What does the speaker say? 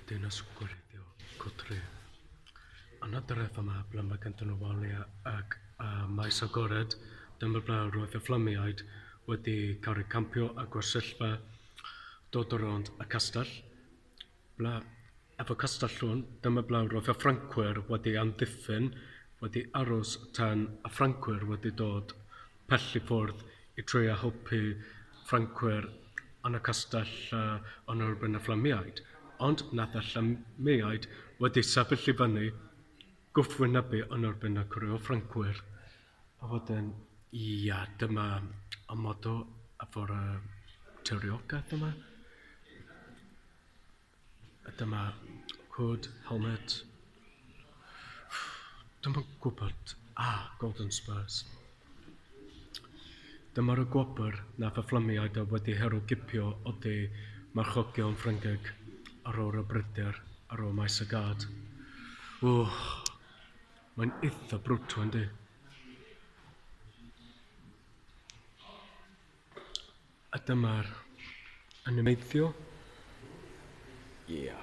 dinas gwreiddiol, Cwtri. Yn y dref yma, ble mae ganddyn nhw waliau ac maes agored, dyma ble roedd y Fflamiaid wedi cael eu campio a gwersyllfa dod rownd y castell. Ble, efo castell hwn, dyma ble roedd y Ffrancwyr wedi amddiffyn, wedi aros tan y Ffrancwyr wedi dod pell i ffwrdd i trio helpu Ffrancwyr yn y castell yn erbyn y Fflamiaid. Ond nath y Fflamiaid wedi sefyll i fyny, gwrthwynebu yn erbyn y criw o Ffrancwyr. A wedyn, ia, dyma y motto efo'r tiriogaeth yma. A dyma hood, helmet. Dwi'm yn gwybod. Ah, Golden Spurs. Dyma'r y gwobr nath y Fflamiaid a wedi herwgipio oddi marchogion Ffrangeg ar ôl y brwydr ar ôl maes y gad. Ww, mae'n eitha brutal yndi? A dyma'r animeiddio. Ia.